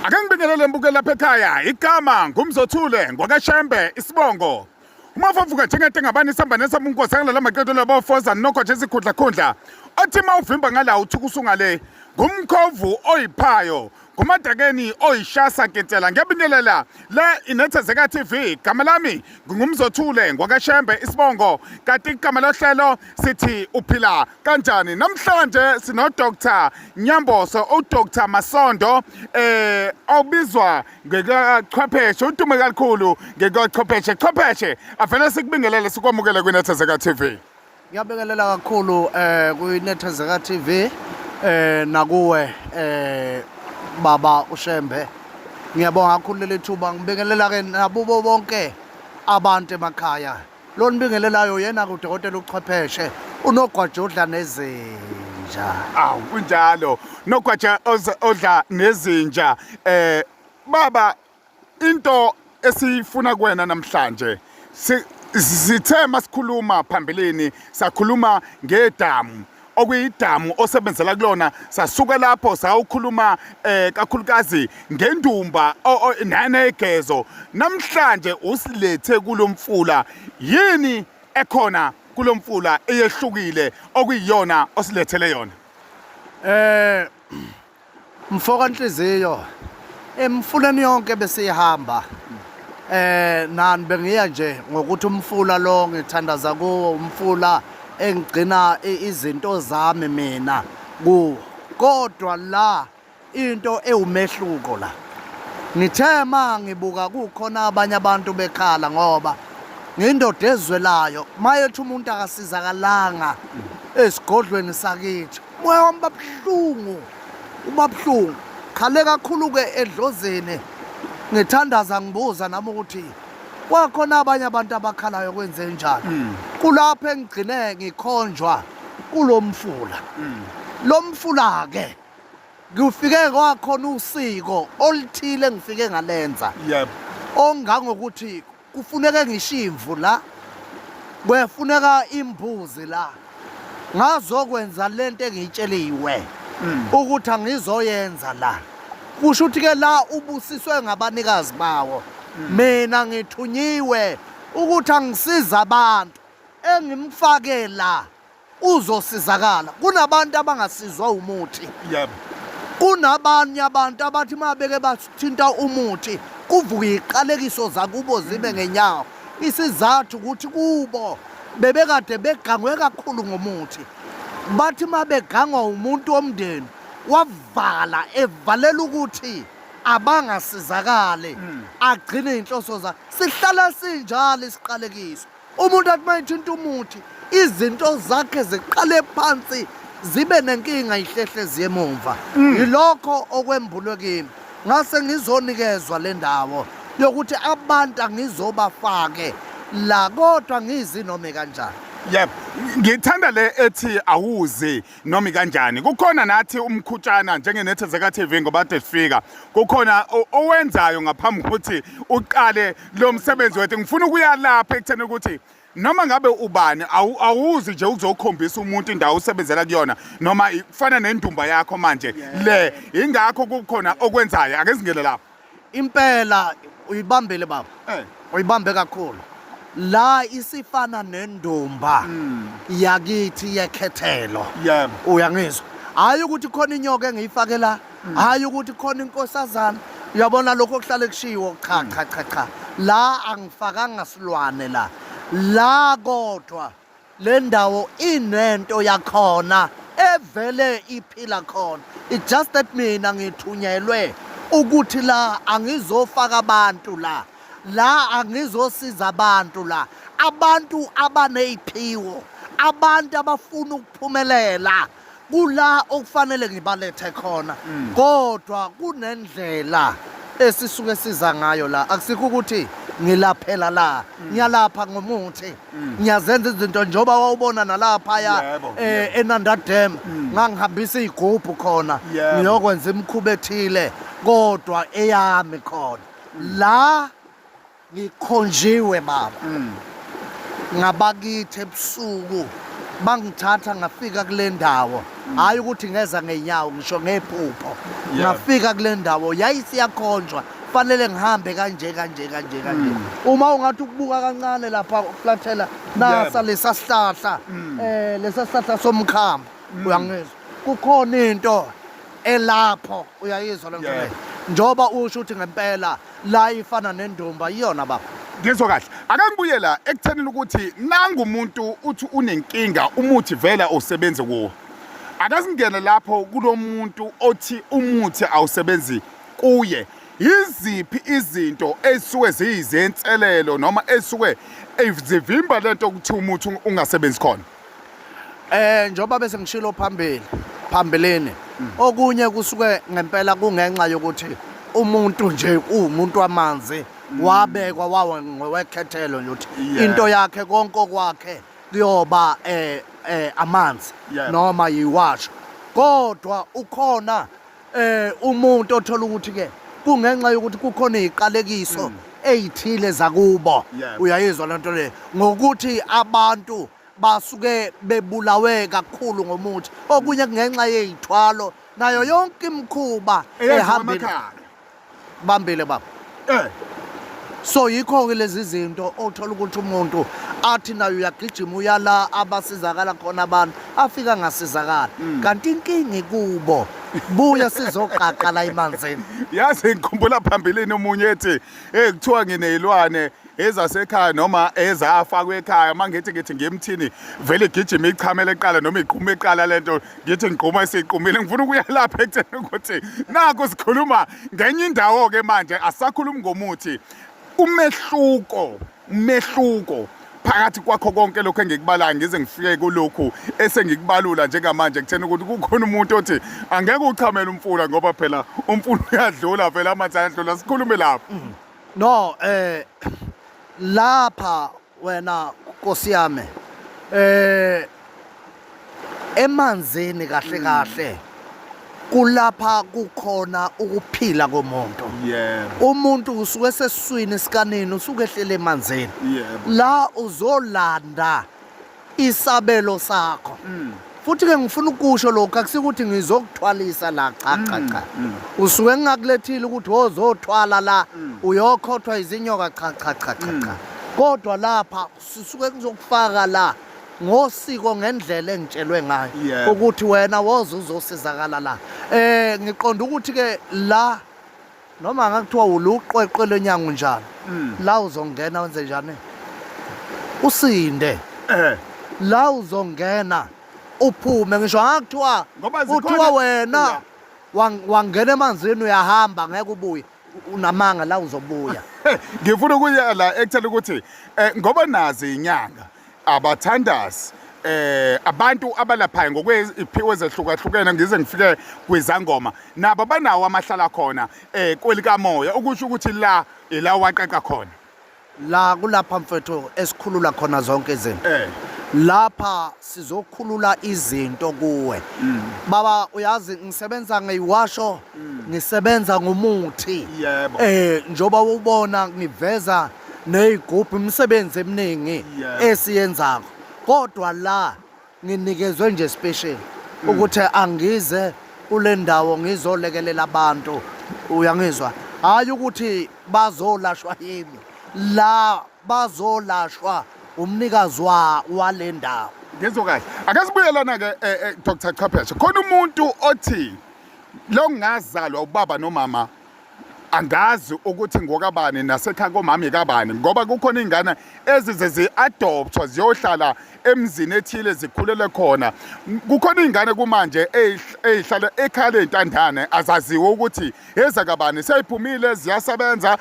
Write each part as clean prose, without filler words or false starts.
Ake ngibingelele mbuke lapha ekhaya. Igama ngumzothule ngwakaShembe isibongo. Umafavuka njengento engabani isamba nesamba unkosi angalala maqedo labo foza nokho nje isikhundla khundla. Othi mawuvimba ngala uthuka usungale. Ngumkhovu oyiphayo. Ngumadakeni oyishasa nkentela ngiyabingelela le inethezeka TV gama lami ngingumzothule ngwakaShembe isibongo kanti igama lohlelo sithi uphila kanjani namhlanje sino Dr Nyamboso u Dr Masondo eh obizwa ngekachwepheshe udume kakhulu ngekachwepheshe chwepheshe avele sikubingelele sikwamukele kwinethezeka TV. Ngiyabingelela kakhulu eh kwiNethezeka TV eh nakuwe eh baba uShembe. Ngiyabonga kakhulu leli thuba ngibingelela ke nabubo bonke abantu emakhaya. Lo nibingelelayo yena kudokotela uchwepheshe unogwaja odla nezinja. Awu kunjalo nogwaja odla nezinja eh baba into esiyifuna kuwena namhlanje sithe masikhuluma phambilini sakhuluma ngedamu okuyidamu osebenzela kulona sasuka lapho sawukhuluma eh kakhulukazi ngendumba nanegezo namhlanje usilethe kulomfula yini ekhona kulomfula eyehlukile okuyiyona osilethele yona? Eh Mfoka Nhliziyo emfuleni yonke besihamba eh nani bengiya nje ngokuthi umfula lo ngithandaza kuwo umfula engigcina izinto zami mina kuwo kodwa la into ewumehluko la ngithe ma ngibuka kukhona abanye abantu bekhala ngoba ngindoda ezwelayo mayethi umuntu akasizakalanga esigodlweni sakithi Moya wami babuhlungu ubabuhlungu khale kakhulu ke edlozini ngithandaza ngibuza nami ukuthi kwakhona abanye abantu abakhalayo kwenze njani kulapho engigcine ngikhonjwa kulomfula lo mfula ke ngifike kwakhona usiko oluthile ngifike ngalenza yebo ongangokuthi kufuneka ngisho imvu la kwefuneka imbuzi la ngazokwenza lento engiyitsheliwe ukuthi angizoyenza la kusho ukuthi ke la ubusiswe ngabanikazi bawo mina ngithunyiwe ukuthi angisiza abantu engimfake la uzosizakala kunabantu abangasizwa umuthi yebo kunabanye abantu abathi uma beke bathinta umuthi kuvuke iqalekiso zakubo zibe ngenyawo isizathu ukuthi kubo bebekade begangwe kakhulu ngomuthi bathi uma begangwa umuntu womndeni wavala evalela ukuthi abangasizakali agcine inhloso zakhe sihlala sinjalo isiqalekiso Umuntu athi mayithinta umuthi izinto zakhe ziqale phansi zibe nenkinga ihlehle ziye emumva. Yilokho okwembulwe kimi. Ngase ngizonikezwa le ndawo yokuthi abantu angizobafake la kodwa ngizi noma kanjani. Yep. Ngithanda le ethi awuzi noma kanjani. Kukhona nathi umkhutshana njengenethezeka TV ngoba kade sifika. Kukhona owenzayo ngaphambi kokuthi uqale lo msebenzi wethu. Ngifuna ukuya lapha ekutheni ukuthi noma ngabe ubani awuzi nje uzokhombisa umuntu indawo usebenzela kuyona noma kufana nendumba yakho manje le ingakho kukhona okwenzayo ake singene lapho. Impela uyibambile baba. Eh. Uyibambe kakhulu. La isifana nendumba yakithi yekhethelo. Yebo. Uyangizwa? Hayi ukuthi khona inyoka engiyifake la, hayi ukuthi khona inkosazana. Uyabona lokho okuhlale kushiwo cha cha cha cha. La angifakanga silwane la. La kodwa Le ndawo inento yakhona evele iphila khona. It's just that mina ngithunyelwe ukuthi la angizofaka abantu la. La angizosiza abantu la. Abantu abaneziphiwo, abantu abafuna ukuphumelela kula okufanele ngibalethe khona. Kodwa kunendlela esisuke siza ngayo la. Akusikho ukuthi ngilaphela la. Ngiyalapha ngomuthi. Ngiyazenza izinto njengoba wawubona nalaphaya Yebo. eNanda Dam ngangihambisa izigubhu khona ngiyokwenza imikhuba ethile kodwa eyami khona la ngikhonjiwe baba ngabakithi ebusuku. Bangithatha ngafika kule ndawo, hhayi ukuthi ngeza ngenyawo, ngisho ngephupho. Ngafika kule ndawo yayisiyakhonjwa, fanele ngihambe kanje kanje kanje kanje. Uma ungathi ukubuka kancane lapha uflathela nasa lesa sihlahla, lesa sihlahla somkhamba, uyangizwa, kukhona into elapho, uyayizwa le nto leyo. Njengoba usho ukuthi ngempela la ifana nendumba, iyona baba. Ngizwa kahle. Ake ngibuyela ekuthenini ukuthi nangu umuntu uthi unenkinga, umuthi vele awusebenzi kuwo. Ake singene lapho kulomuntu othi umuthi awusebenzi kuye. Yiziphi izinto ezisuke ziyizinselelo noma ezisuke zivimba lento ukuthi umuthi ungasebenzi khona? Njengoba bese ngishilo phambili phambilini, okunye kusuke ngempela kungenxa yokuthi umuntu nje uwumuntu wamanzi, wabekwa wawe ngowekhethelo nje ukuthi into yakhe konke okwakhe kuyoba amanzi noma yiwasho. Kodwa ukhona umuntu othola ukuthi ke kungenxa yokuthi kukhona iziqalekiso ezithile zakubo, uyayizwa lento le, ngokuthi abantu basuke bebulawe kakhulu ngomuthi. Okunye kungenxa yey'thwalo nayo yonke imikhuba ehambile bambile baba. So yikho-ke lezi zinto othola ukuthi umuntu athi naye uyagijima uyala abasizakala khona abantu, afike angasizakala, kanti inkinga ikubo. Buya sizoqaqa la emanzini. Yazi ngikhumbula phambilini omunye ethi hey, kuthiwa ngineyilwane ezasekhaya noma ezafakwa ekhaya, uma ngithi ngithi ngiyemthini vele igijima ichamele eqala noma igqume eqala lento, ngithi ngigquma isiqumile. Ngifuna ukuya lapha ekutheni ukuthi nakho sikhuluma ngenye indawo-ke manje, asakhulumi ngomuthi. Umehluko phakathi kwakho konke lokhu engikubalayo ngize ngifike kulokhu esengikubalula njengamanje, kutheni ukuthi kukhona umuntu othi angeke uchamele umfula ngoba phela umfula uyadlula, vele amanzi ayadlula. Sikhulume lapho. No, lapha wena Nkosi yami, emanzini kahle kahle kulapha kukhona ukuphila komuntu. Umuntu usuke esesiswini sikanini, usuke ehlele emanzini. La uzolanda isabelo sakho. Futhi ke ngifuna ukusho lokhu, akusikuthi ngizokuthwalisa la, cha cha cha. Usuke ngingakulethile ukuthi wozothwala la, uyokhothwa izinyoka, cha cha cha cha cha. Kodwa lapha sisuke ngizokufaka la ngosiko ngendlela engitshelwe ngayo ukuthi wena woze uzosizakala la. Ngiqonda ukuthi ke la noma ngakuthiwa uluqweqwe lwenyango njalo, la uzongena wenze njani usinde. La uzongena uphume, ngisho ngakuthiwa Ngoba kuthiwa wena wangena emanzini uyahamba ngeke ubuye, unamanga, la uzobuya. Ngifuna ukuya la ekuthela ukuthi ngoba nazi inyanga abathandazi, abantu abalaphayo ngokweziphiwo ezehlukahlukene, ngize ngifike kwizangoma, nabo banawo amahlala khona kwelikamoya, ukusho ukuthi la ila waqaqa khona. La kulapha mfethu esikhulula khona zonke izinto. Lapha sizokhulula izinto kuwe. Baba, uyazi ngisebenza ngeyiwasho, ngisebenza ngomuthi. Njoba ubona ngiveza nezigubhu, imisebenzi eminingi esiyenzako. Kodwa la nginikezwe nje special ukuthi angize kule ndawo ngizolekelela abantu, uyangizwa? Hayi ukuthi bazolashwa yimi la, bazolashwa umnikazi wale ndawo. Ngizwa kahle. Ake sibuyelana ke, Dr Chwepheshe. Khona umuntu othi lo ngazalwa ubaba nomama, angazi ukuthi ngokabani, nasekhaya komama ikabani, ngoba kukhona iy'ngane ezize zi-adopthwa ziyohlala emzini ethile zikhulele khona. Kukhona iy'ngane kumanje ey'hlala ekhaya ley'ntandane, azaziwe ukuthi ezakabani, seyiphumile ziyasebenza,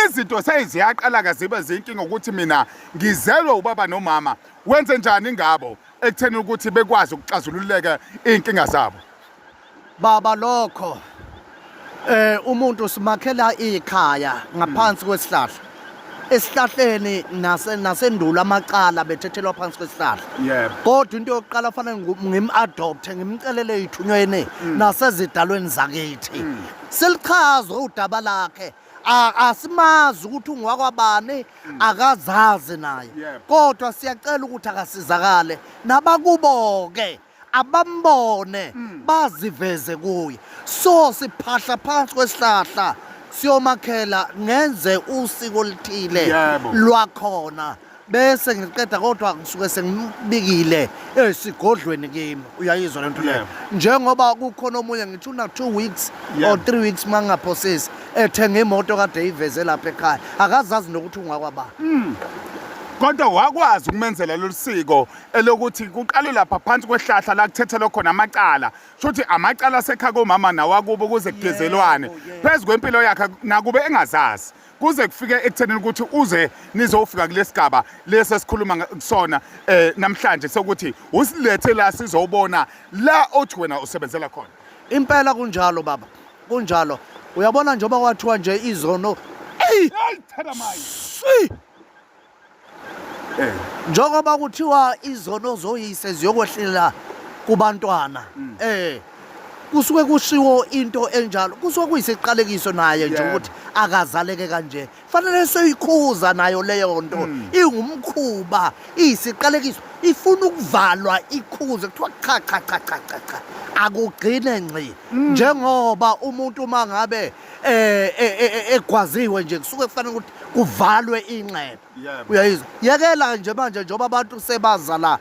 izinto seyiziyaqala-ke zibe zinkinga ukuthi mina ngizelwe ubaba nomama. Wenze njani ngabo ekutheni ukuthi bekwazi ukuxazululeka iy'nkinga zabo? Baba, lokho umuntu simakhela ikhaya ngaphansi kwesihlahla. Esihlahleni nasendulo amacala bethethelwa phansi kwesihlahla. Kodwa into yokuqala fanele ngim-adopte, ngimcelele ey'thunyweni nasezidalweni zakithi. Silichazwe udaba lakhe. Asimazi ukuthi ungowakwabani, akazazi naye. Kodwa siyacela ukuthi akasizakale nabakubo-ke abambone, baziveze kuye. So siphahla phansi kwesihlahla siyomakhela, ngenze usiko oluthile lwakhona, bese ngiqeda, kodwa ngisuke sengimbikile esigodlweni kimi. Uyayizwa lento leyo? Njengoba kukhona omunye, ngithi una 2 weeks or 3 weeks mangingaphosisi, ethenga imoto kade eyiveze lapha ekhaya, akazazi nokuthi ungakwabani. Kodwa wakwazi ukumenzela lolu siko elokuthi kuqale lapha phansi kwehlahla la kuthethelwa khona amacala, shuthi amacala asekhaya komama nawakubo, ukuze kugezelwane phezu kwempilo yakhe nakube engazazi, kuze kufike ekuthenini ukuthi uze nizofika kulesigaba lesi esikhuluma kusona namhlanje, sokuthi usilethe la sizobona la othi wena usebenzela khona. Impela kunjalo baba, kunjalo. Uyabona, njengoba kwathiwa nje izono, eyi, Hayi, thadamayi. Swi! Njengoba kuthiwa izono zoyise ziyokwehlela kubantwana, kusuke kushiwo into enjalo, kusuke kuyisiqalekiso naye nje ukuthi akazaleke kanje, fanele soyikhuza nayo leyo nto. Ingumkhuba, iyisiqalekiso, ifuna ukuvalwa, ikhuze, kuthiwa cha, cha, cha, cha, cha, cha, akugcine ngci. Njengoba umuntu uma ngabe egwaziwe nje, kusuke kufanele ukuthi kuvalwe inxeba. Uyayizwa? Yekela nje manje, njengoba abantu sebazala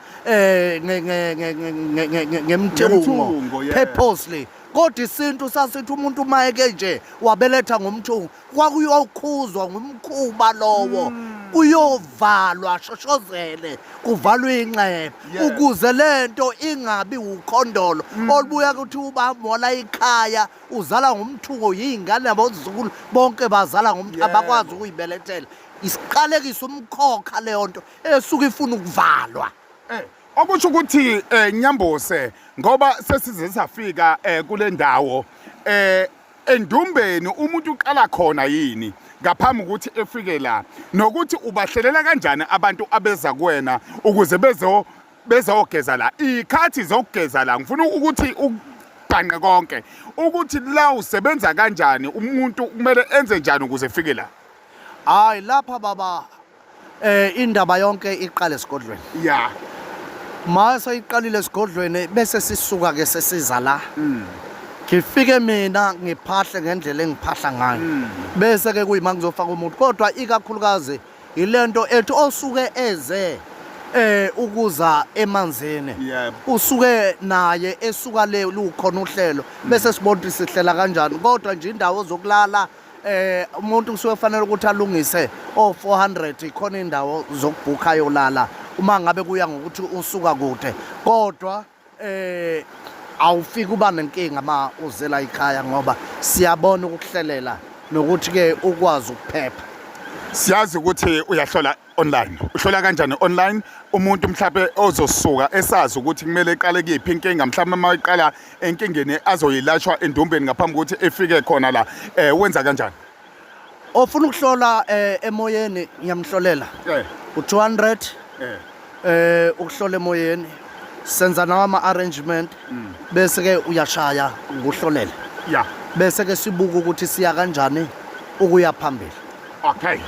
ngemthungo Ngemthungo, yeah. purposely, kodwa isintu sasithi umuntu uma eke nje wabeletha ngomthungo, kwakuyokhuzwa ngumkhuba lowo, kuyovalwa, shoshozele, kuvalwe inxeba ukuze lento ingabi ukhondolo olubuya kuthi uba mola ikhaya uzala ngomthungo, yiy'ngane nabozukulu bonke bazala ngomthungo, abakwazi ukuyibelethela. Isiqalekiso, umkhokha leyo nto esuke ifuna ukuvalwa. Okusho ukuthi Nyambose, ngoba sesize safika kule ndawo endumbeni, umuntu uqala khona yini ngaphambi ukuthi efike la, nokuthi ubahlelela kanjani abantu abeza kuwena ukuze bezogeza la, ikhathi zokugeza la? Ngifuna ukuthi ubhanqe konke ukuthi la usebenza kanjani, umuntu kumele enze njani ukuze efike la. Hayi, lapha baba, indaba yonke iqala esigodlweni. Mase iqalile esigodlweni, bese sisuka ke sesiza la. Ngifike mina ngiphahle ngendlela engiphahla ngayo, bese ke kuyima ngizofaka umuntu, kodwa ikakhulukazi ilento ethi osuke eze ukuza emanzini, usuke naye esuka le, lukhona uhlelo, bese sibona ukuthi sihlela kanjani. Kodwa nje indawo zokulala, umuntu kusuke kufanele ukuthi alungise o 400, ikhona indawo zokubhukha yolala uma ngabe kuya ngokuthi usuka kude. Kodwa awufiki uba nenkinga ma uzela ekhaya, ngoba siyabona ukuhlelela nokuthi ke ukwazi ukuphepha. Siyazi ukuthi uyahlola online. Uhlola kanjani online umuntu mhlawumbe ozosuka esazi ukuthi kumele eqale kuyiphi inkinga, mhlawumbe uma eqala enkingeni azoyilashwa endumbeni ngaphambi kokuthi efike khona la, wenza kanjani? Ofuna ukuhlola emoyeni, ngiyamhlolela u200. Ukuhlola emoyeni senza nawo ama arrangement, bese ke uyashaya nguhlolele, bese ke sibuka ukuthi siya kanjani ukuya phambili. Okay,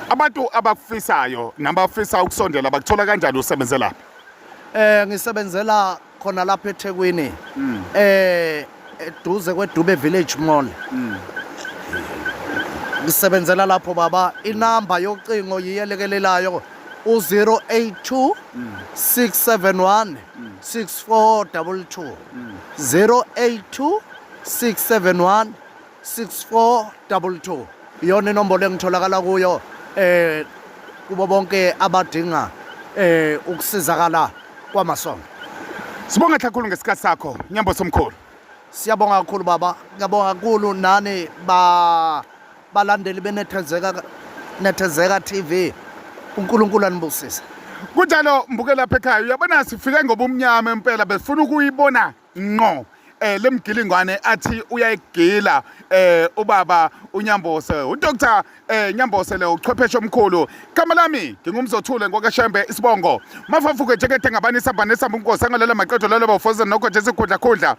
abantu abakufisayo nabafisa ukusondela bakuthola kanjani? Usebenzela? Ngisebenzela khona lapha eThekwini, eduze kweDube Village Mall. Ngisebenzela lapho baba. Inamba yocingo yiyelekelelayo, u082 671 6422, 082 671 6422, iyona inombolo engitholakala kuyo kubo bonke abadinga ukusizakala kwamasonto. Sibonga kakhulu ngesikhathi sakho, Nyambo somkhulu. Siyabonga kakhulu baba, ngiyabonga kakhulu nani ba balandeli benethezeka, Nethezeka TV. uNkulunkulu anibusise. Kunjalo, mbuke lapha ekhaya, uyabona sifike ngobumnyama impela, besifuna ukuyibona ngqo lemgilingwane athi uyayigila ubaba uNyambose, uDr Nyambose lo uchwepheshe omkhulu. Igama lami ngingumzothule ngokaShembe, isibongo Mafafuke, jekethe ngabani sambane samba, unkosi angalela maqedwe lalo bafoza nokho nje sikhudla khudla.